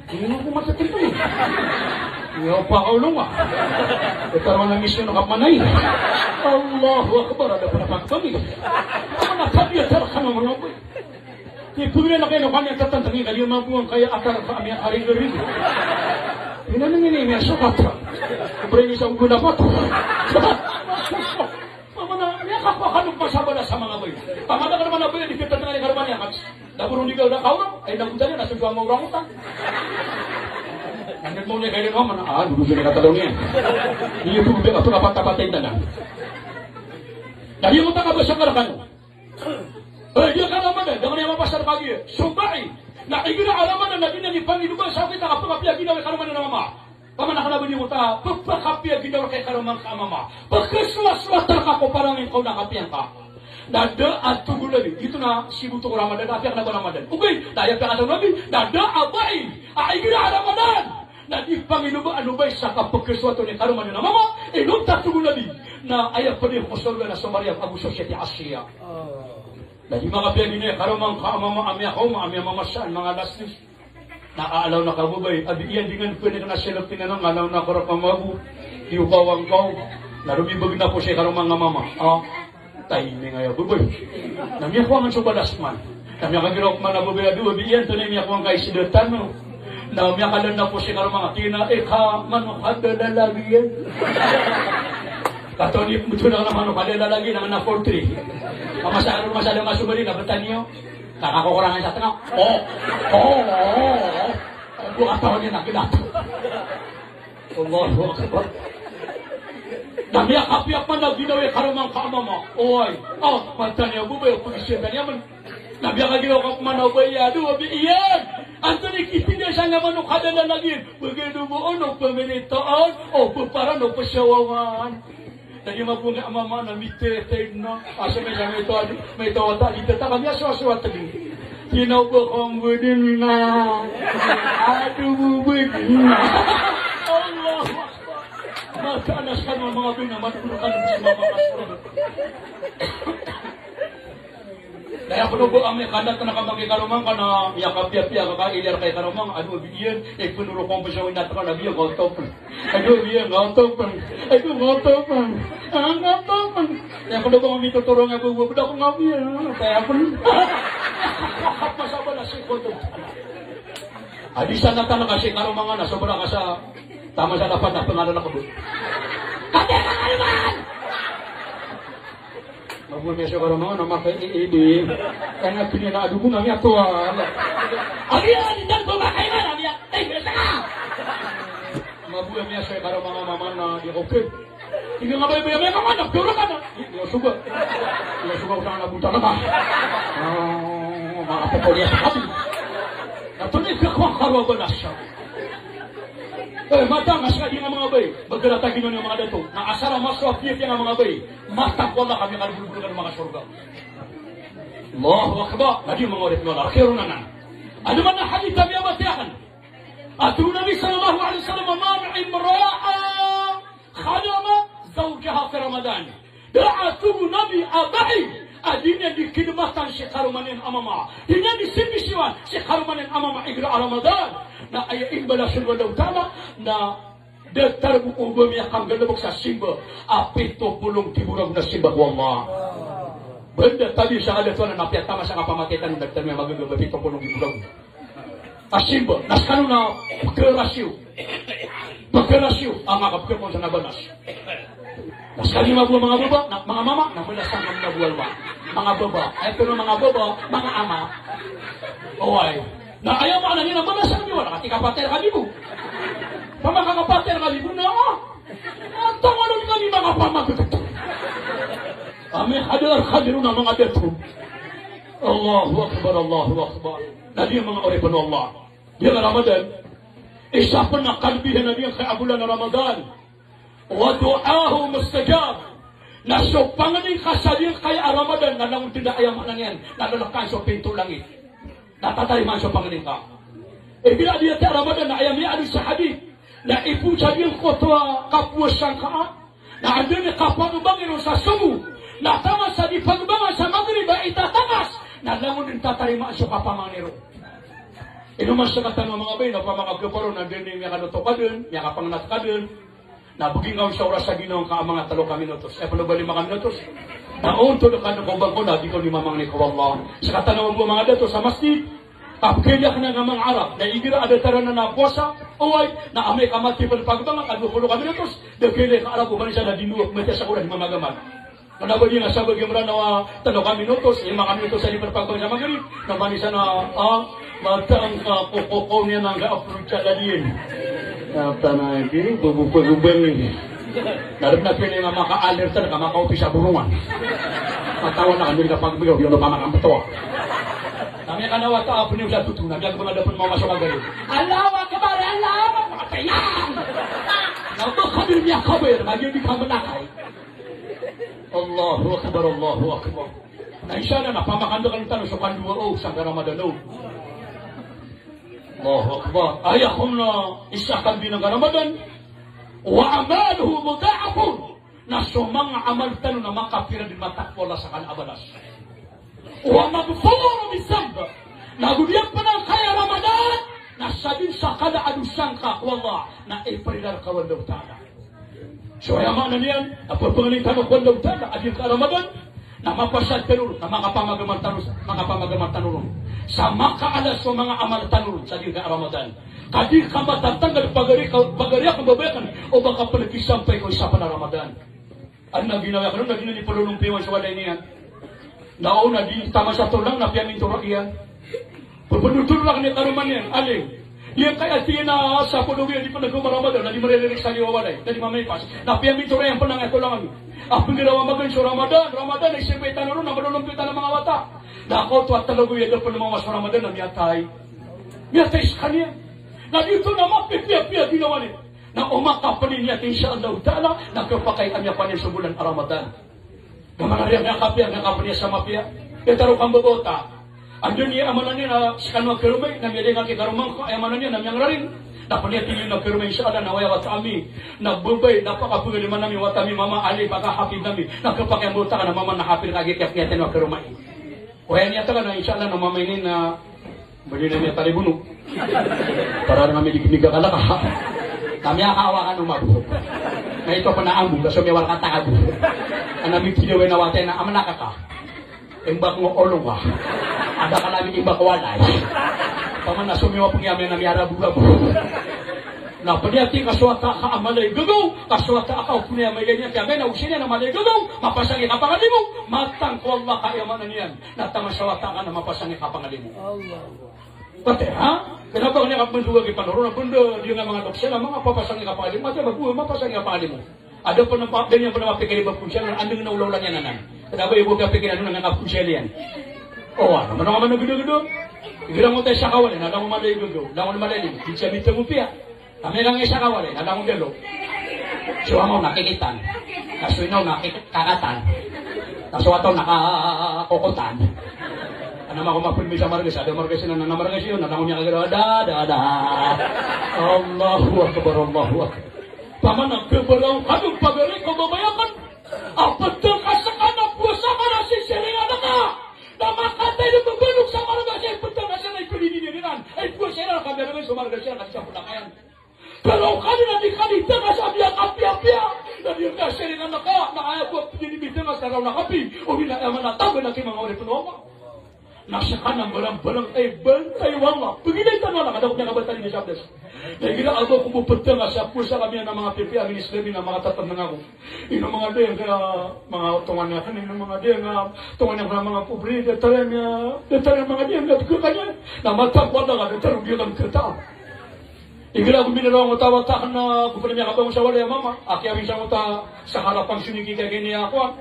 Ini ko matatandngan. Iya, pa ka olong a. Ito naman ang misyon ng kapanay. Allahu Akbar, ada pala pagpamig. Ano na, sabi at sarap ka naman ako eh. Di pwede na kayo, kanya tatandngan, kanya mabuang kaya atar ka, kami ang karing-karing. Pinaningin niya, sukat. Pwede sa ugula pa to. Pamata ka naman a baya di kita tengah ni karoma niyan. Na boron di ka oda kaorang, ay nagontang iyan, na so dowa maorang otang. Nandang mo niyan kailan naman, ah, dodon iyan katadaw niyan. Iyo, dodon iyan, ato na patapatay na lang. Na di mo taka ba siya karakano. Eh, di ka Ramadan, da ka niyan mapasad kagiya. Subai. Na igira a Ramadan, na di niyan di pangidoba, sa kita ka pekapiya ginawa i karoma niyan a mama. Pamana ka na ba niyo ta, pepakapiya ginawa rka i karoma ngka a mama. Pekesowasowa rka ko parangay ngka o na kapiya ngka. Na da a togo Nabi, giyoto na siboto ko Ramadan, apiya ka na ba Ramadan. Ogaid, na aya piyakataw o Nabi, na da a bai a igira a Ramadan na di pangiloba a lobay sa kapekesowato i karoma niyan a mama, inonta togo Nabi, na aya ped iyan ko sorga na so Maryam ago so Siti Asiya. Na di makapiya ginawa i karoma ngka a mama, a miyakaoma, a miyamamasa, manga laslis. Na aalaw na ka babay, abi iyan di ngan pwede ka na selek tinanang, aalaw na ka raka mago, di o kawang kaw, na romibeg na poso i karoma nga mama. Ah, timing aya babay. Na miyakowa ngan so balas man. Na miyakagiraw man a babay a dowa, abi iyan, antonaa i miyakowa ngka i sida tano. Na miyakadan na poso i karoma nga, tig iyan a, eh, ka manok a dalalagiyan. Katawan iyo, betul na manok a dalalagiyan, na forty-three. Masa, masa da masomali na betaniyo. Kakakokorangan sa tenga. Oh, oh, oh, oh. Dua tahun ini nak gelap. Allahu Akbar. Na miyakapiya man a ginawa i karoma ngka a mama. Oway. Oh, mata niya babay, pagisiyan niya man. Na miyakaginawa ka man a babay a dowa, abi iyan, antonaa i kitinda sa nga manok a dalalagiyan. Bagay do bo ono pemiritaan, o peparan o pesawawan. Tadi mabunga mama na mite, tedna. Asa may sa may tawa, may tawa ta, di tata kami aso, aso, atali. Tinaw ba kong budin na. Aduh, budin na. Allahu Akbar. Mata anas kan mama bin, mata pulukan sa mama kasura. Daya ko no bo ami kanda tana ka magi karoma ngka na miyakapiyapiya ka ka ilyar kay karoma ngka, adu, abi iyan, eh, penoro ko ang pasawin na tana, abi iyan, gotop. Adu, abi iyan, gotop. Adu, gotop. Ah, gotop. Daya ko no bo ami totorong, adu, bo, bo, bo, ko ngabi, ah, kaya pun. Apa sa ba na si gotop? Adi sana tana ka si karoma ngka na, sobra ka sa tama sa dapat na pengalan ako bo. Kati ka kaluman! Mabuhay miyasoy karoma nga na maka-iidi. Kaya nga pinina adugo na miyatoa. Agiya, di dan ko makaiman, agiya. Eh, biasa ka! Mabuhay miyasoy karoma nga mama na di ko pin. Ika nga ba, ba, ba, mama na, pura ka na. Di, di, suga. Di, suga, usaha na buta na ka. Oh, mga pokok niya sa kati. Na tuloy ka kwa karwa ba na siya. Eh, mata nga sa kadi nga manga bay. Bagarata gino niyo manga dato. Na asar a maso a piya nga manga bay. Mata ko Allah kami kan bulbul kan manga sorga. Allahu Akbar. Na di manga oripn o Allah. Kiro na nan. Ado man a hadith a miyabatiya kan. Ato Nabi sallallahu alaihi wasallam, "Ma min imra'a khadama zawjaha fi Ramadan." Da a togo Nabi a bai a di niyan di kidmatan si karoma niyan a mama. Di niyan di simbisiwan si karoma niyan a mama igira a Ramadan. Na aya imbalasan o Allahu Ta'ala na datar bo o ba miyakanggalbk sa simba a pito polo nggibo ragon a simba ko Allah. Banda tabi sa kadato na apiya tama sa kapamatay tano, da tano miyamagagaba pito polo nggibo ragon a simba, na skano na pkharasyo. Pkharasyo, a manga kapkharasyo sa na banas. Na skano mababa manga baba, na manga mama, na mala sa manga mababa. Manga baba. Ay, pero manga baba, manga ama. Oway. Na aya maana niyan na mala sa kami wala, kati kapater kami bo. Pamaka kapater kami bo, na, ah. Ang tangalan kami, manga pamagagap. Ami hadar hadirun a manga dato. Allahu Akbar, Allahu Akbar. Na di manga oripn o Allah. Di nga Ramadan. Isa pn a kalbihan a di nga kay a bolan a Ramadan. Wa du'ahu mustajab. Na so pangni ka sa di nga kay a Ramadan, na langon dn da aya maana niyan, na lalkan so pinto langit. Na tatarimaan so pangni ka. Igira di ati a Ramadan, na aya miyaaloy sa hadith. Na ipoon sa di nga koto a kapowasa ngka. Na anda i kapagbangi ron sa somo. Na taman sa di pagbangan sa Maghrib a itatangas, na langon dn tatarimaan so kapamangni ron. Ino man sa katano manga bay, na opama ka pkaparo, na anda i miyakanoto ka dn, miyakapangnat ka dn. Na bgi ngka on sa oras a ginawa ngka a manga tlo ka minutos. Aya pn o ba lima ka minutos. Na ontod ka dn ko bangko na di ka on di mamangni ko Allah. Sa katano bo manga dato sa masjid. Kapkhailay akn a manga Arab, na igira a datar anan a powasa, oway, na amay ka mati pn pagbangan, ka dowa polo ka minutos, da khailay ka Arab o ba niyan sa da di dowa, mati sa koran di mamagamal. Kna ba di na sabagi Mranaw a tlo ka minutos, lima ka minutos a di pn pagpag sa Magrib. Na ba di sana, ah, matang ka kokoko niyan angka approach sa ladiin. Tana di, bububang ini. Na rap na pili nga maka-alert ka, makaopis sa Borongan. Katawan na kami ka pagbigaw, di ano ba makambto. Kami ka na wata a pn sa tutu, na miyagbang a da pn mamasok a gari. Allahu Akbar, Allahu Akbar, patay na! Na ba kami miyakaber, na di kami nakay. Allahu Akbar, Allahu Akbar. Na isa na, na pamakandakal tano so kandowa o sangka Ramadan o. Allahu Akbar. Aya kon na isa kambinang ka Ramadan. Wa amaluhu mudha'afun. Na so manga amal tano na makapira dn matakpo a sakala a balas. Wa maghfurun min dhanb. Na go di pn angkaya Ramadan, na sadn sakala a dosa ngka ko Allah, na iprira rka o Allahu Ta'ala. So aya maana niyan, a pphangnin tano ko Allahu Ta'ala a di ngka Ramadan, na mapasad tano ron, na makapamagama tano, makapamagama tano ron. Sa makaala so manga amal tano ron sa di ngka Ramadan. Ka di ka matatanggal pagari ka, pagari akn, babay akn, o ba ka pn kisampay ko isa pn a Ramadan. Adn a ginawa akn on, na di niyan pn lolompiwan so walay niyan. Na o na di taman sa tolang na piyamintoran iyan. Pphanothol rakn i karoma niyan, alim. Giyangkaya tig iyan a sapolo giya di pn ako ma-Ramadan, na di mariririk sa liyo a walay, na di mamaipas. Na piyamintoran iyan pn angkaya tolang ami. A pgiraw a magaan so Ramadan, Ramadan, na isipay tano ron, na malolompi tano a manga wata. Na kaoto a tlo giya da pn maoma so Ramadan, na miyatay. Miyatay skaniyan. Na giyoto na mapipiyapiya a ginawa niyan. Na o makapd iyan, insha Allahu Ta'ala, na khapakay a miyapaniya so bolan a Ramadan. Na manariya miyakapiya, miyakapd iyan sa mapiya. Aya taro kambabawata. Anda niyan a maana niyan na skano a karoma i, na miyadingka ki karoma ngka, aya maana niyan na miyangraring. Na pd iyan tig iyan a karoma i, insha Allah, na waya wata ami. Na babay, na pakapagaliman ami, wata ami, mama, ali, pakahapid ami. Na khapakay a mbawata ka na mama na hapid ka giya, kiyapiyatan a karoma i. Waya niyat ka na, insha Allah, na mama ini na Bali na miyatalibon o. Para na midi-, midiga ka laka. Na miyakawa ka no mabo. Na ito pn a ambo, ka so miyawar ka tago. Ana mikidawe na watay na amana ka ka. Imbak ngo olo ka. Ada ka na mi imbak walay. Paman na so miyawa pn iyan na miyarabo-rabo. Na pd iyan tig ka so wata ka a mala i gagaw, ka so wata ka opama a mala i gagaw, kiyabena o siniya na mala i gagaw, mapasang i kapangalimo, matang ko Allah ka aya maana niyan. Na taman sa wata ka na mapasang i kapangalimo. Allah. Pati, ha? Kna ba kna ka pn dowa ki panoro na pn da, di nga manga doktor na manga papasang i kapangalimo, mati ba ko mapasang i kapangalimo. Ada pn a pa, da niyan pn mapikir i ba pn siya, na andang na olaola niyan anan. Kna ba ibo ka pikir anan na nga pn siya iyan. O, ano, mano nga mano gdo-gdo. Igira mo tayo sa kawali, na langon mala i gagaw, langon mala i limo, di siya mitago piya. Kami lang isa ka walay, na langon dalo. So ama on na kikitan. Na so ina on na kik-, kakatan. Na so wata on na ka-, kokotan. Ana mako mapn mi sa margas, ada margas iyan, na margas iyan, na langon iyan kagiraw, da, da, da. Allahu Akbar, Allahu Akbar. Paman a khabaraw ka dn pagari ko babay akn. A ptang ka skano a powasa ka na sisiringan ka. Na makatay dn babalog sa margas iyan, ptang ka skano a ipdidiniringan. Ay powasa iran, kami a so margas iyan, ka di sa pnakayan. Pero kami na di ka di tngas a miyakapiyapiya. Na di ka siringan ka, na aya bo a pd iyan i mitngas na raw na kapi. O di na aya man a tamba na ki manga oripn o Allah. Na skano a mbarambarang, ay bantay o Allah. Pagilay tano na, kada ko miyakabatali na sabdas. Na igira a ba ko bo ptngas a powasa kami a manga pipiya, amin Islami na makatatandang ako. Ino manga diyang ka, manga tongan iyan, ino manga diyang ka, tongan iyan ka manga pobre, datar iyan, datar iyan manga diyang ka, kekanya. Na matag ko Allah ka, datar iyan ka, keta. Igira ko miniraw angkoto a wata akn na, ko pn a miyakabangon sa walay a mama, a kiyawin sa angkoto a sa harapan sini ki kagini a kowan.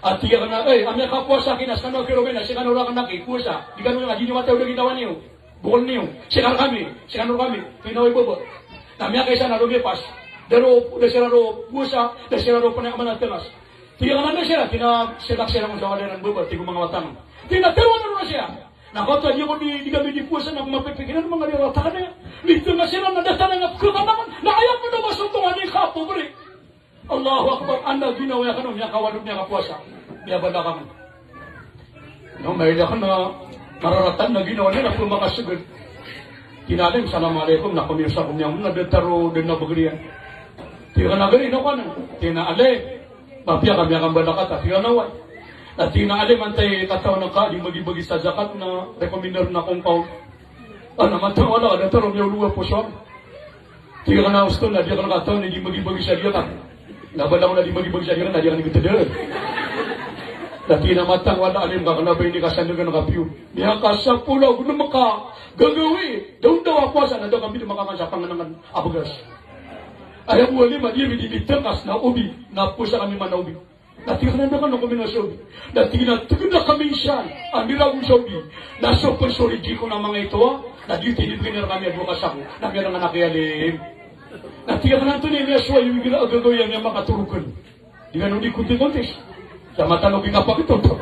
A tig akn a, "Ey, a miyakapowasa ki na skano a kiromen a, skano rakn a kipowasa. Di kano nga di niyo matay o da kitawan iyo. Bokol niyo. Skano rkami, skano rkami." Pinawa i baba. Na miyakaisa na lomipas. Da ro, da siran ro powasa, da siran ro pn a mana tngas. Tig akn a, "Anda siran?" Tig iyan a, "Siran, siran sa walay ran baba," tig o manga wata akn. Tig iyan a, "Tharoa niyo ron siran." Na kaoto a di ako di, di kami di powasa na mapipikiran manga di rata ka na. Mitngas siran na datar iyan a pkhakanakan. Na aya pn o ba so tongan i kapobre. Allahu Akbar, anda ginawa iyan kano, miyakawalo, miyakapowasa. Miyabalakan. Na mailay akn na mararatan na ginawa niyan na pmakasgd. Tig iyan a, "Alim, assalamu alaikum," na komiyosa ko niyan, na datar o dn a bagr iyan. Tig akn a, "Gari, ino ka na?" Tig iyan a, "Alim, mapiya ka, miyakambalak ka ta." Tig akn a, "Oway." Na tig iyan a, "Alim, antai katawan ka di mbagibagi sa zakat na rekomendar na kongkaw." Ana, matawala ka, datar o miyaolowa poso. Tig akn a, "Osto, na di akn katawan i di mbagibagi sa zakat." Na bala ko na di mbagibagi sa zakat, na di akn gtdn. Na tig iyan a matang, wala alim ka, kna ba ini ka sandagan ka piyo. Miyakasapolo ago nem ka gagawii, da on daw a powasa na da kami di makakan sa pangnengken a bagas. Aya bo alim a di ami di mitengkas na obi, na powasa kami man a obi. Na tig iyan a da kano kami na sa obi. Na tig iyan a tig iyan a kami san a mirago sa obi. Na so pen so rijik on a manga ito a, na di tinibgay iran kami a dowa ka sako. Na miyarengan aki alim. Na tig iyan a antonaa i miyasowa iyo igira a gagawii a miyakatorog ken. Di kano di konti-konti. Sa matano ki kapakitoto.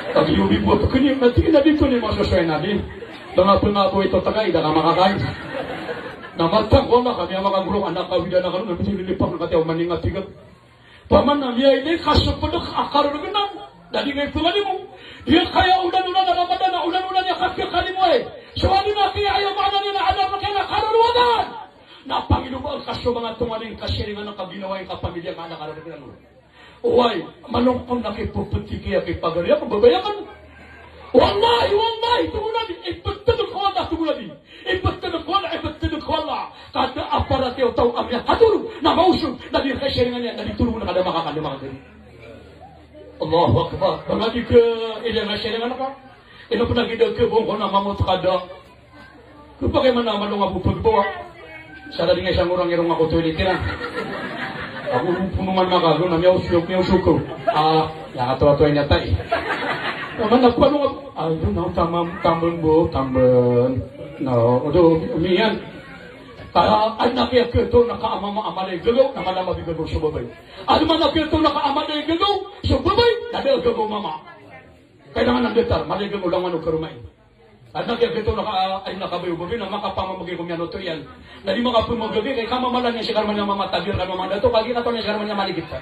Pag iyo bi bo a pekeni, na tig iyan a di to ni masosoy na di. Banga pengabo ito takay, da ka makakain. Na matang ko na kami a makagorok, anak kawida na kano, na piti lilipak na kati a oman ingat tiga. Paman na miyailay ka so pedek a karorog anan, na di ngay pengalimo. Di kaya olan-olan a Ramadan, a olan-olan a kapiya kalimo ay. So alim a kiya aya maana niyan na anak na kiya na karorowadan. Na pangilobaan ka so manga tonganay ka siringan a kaginawa i kapamilya ka na karorog anan. Oway, malongkam na kipepetiki a kipagari ako, babay aken. Wallahi, wallahi, tonganay, ipetedek ko Allah, tonganay. Ipetedek ko Allah, ipetedek ko Allah. Ka da a paratiyaya o taw a miyakatoro, na maosog, na di kasiringan iyan, na di toro na ka da makakan, da makagari. Allahu Akbar. Banga di ka, ila na siringan ka. Ino pen a gida kebong ko na mamot ka da. Kepakay man a malong a bo pegbawa. Sa da di nga isa ngorang irong ako toilet iran. Ako punongan makago na miyaosog, miyaosog ko. Ah, aya katoatoa ini atay. Naman na palong ako. Ay, doon ako tamam, tamben bo, tamben. No, odo, miyan. Ka, anak iya keto na ka a mama a mala i gagaw, na mala a mabigagaw so babay. Ado man a keto na ka a mala i gagaw so babay, na da a gagaw mama. Kailangan a datar, mala i gagaw langon o karoma i. Anak iya keto na ka, ay, na kabay o babay na makapamamegay ko miyanoto iyan. Na di makapamamegay, kay kamamala niyan si karoma niyan a mama, tabir ka mama dato, kagi kato niyan si karoma niyan a maligit ka.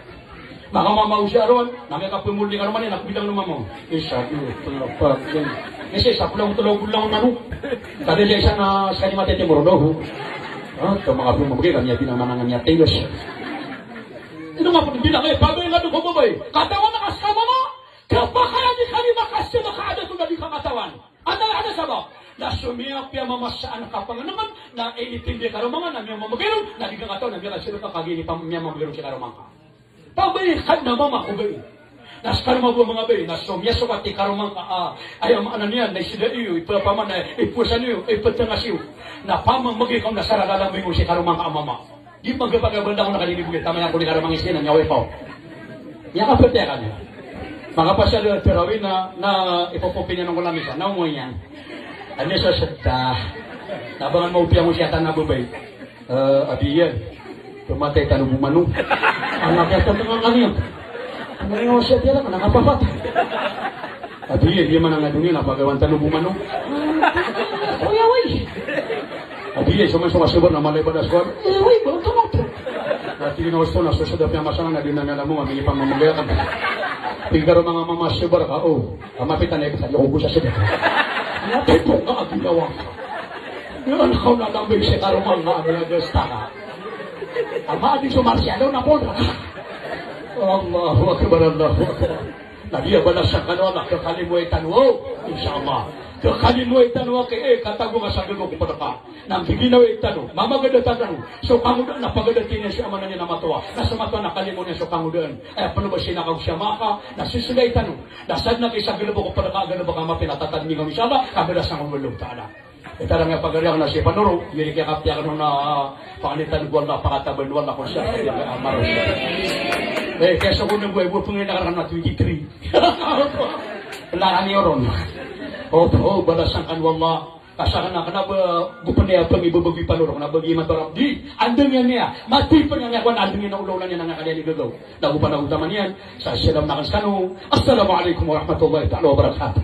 Makamamaw siya ron, na miyakapamoli ka roma niyan, na bilang na mama. Isa, dowa, telo, pat, lima. Isa, isa, pulang, telo, pulang, mano. Kada niyan isa na, sekali matete mo ron, doho. Ah, ka makapamamegay, kami a bilang manang a miyatay, los. Ino nga pagbilang, eh, pabay nga doon ko babay. Katawan na ka sa mama. Kapakay a di kami makasama ka adat o na di ka katawan. Anda, anda sabap? Na so miyapiya mama sa anak a pangenengan, na initindi karoma nga, na miyamamegay ron, na di ka katawan, na miyakasilek ka kagi ini pam-, miyamamegay ron si karoma nga. Pabay ka na mama ko bai. Na sa karoma bo manga bai, na so miyasokat i karoma nga, ah, aya maana niyan, na isida iyo, ipapaman, na ipusan iyo, ipatengas iyo. Na pamamegay ka na sa ragala mo si karoma nga a mama. Di magapagabanda ko na kanini bugit, tama yan ko ni karamang isin, na miyaway pa o. Miyakapete ka niya. Makapasal a tarawih na, na ipopopin niyan ko lamisa, na omoy niyan. Ano sa sedda. Nabangan mo piya mo siya tan na babay. Eh, abi iyan. Pematay tano bo mano. Anak iya tan tengah kaniyan. Ano yung siya tiyan, anak apa, Pat? Abi iyan, di man ang adungin, na pagawan tano bo mano. Oy, oy. Abi iyan, so man so kasabar na mala i badas ko. Oy, oy, ba, tama to. Na tig iyan a osto na, so sedap niyan masangan na di na niyan mo, mami pamamagayakan. Tig iyan a manga mama, sabar ka, o. Kamapitan na ipasal ko sa sedap. Na tipo ka, abi lawa. Yan ka na lambing si karoma nga, abi lawa, gasta ka. Ama, di so Marciano na po. Allahu Akbar, Allahu Akbar. Na di a balasan kano Allah, kekalimoy tano, o, insha Allah. Kekalimoy tano, ke, eh, katago nga sa gagaw ko pedeka. Na mbiginaway tano, mamagada tano. So kangodaan na pagada tiniyan so amanan iyan a matowa. Na so matowa na kalimo niyan so kangodaan. Aya peno ba siya nakagosya maka, na sisegay tano. Na sadn a kisa galebek ko pedeka, galebek a mapila tatadmingan, insha Allah, kabalasan ko Allah Ta'ala. Ita rang iya pagari ako na si Panoro, yari kaya kapiya kano na, ah, pakanitan ko Allah, pakataban ko Allah, ko siya, kaya kaya amaro siya. Eh, kaya sa ko na buhay, buhay pangina ka na twenty-three. Laran iyo ron. O, o, balasan kano Allah. Kasakana, kena ba, gupene apa ngi babagi Panoro, kena bagi mato Rabbi. Andang iya niya, mati pernah niya, kuan andang iya na ulaw na niya, na nga kaliyan i gagaw. Na gupa na gutaman iyan, sa siya lam nakan skano. Assalamualaikum warahmatullahi ta'ala wabarakatuh.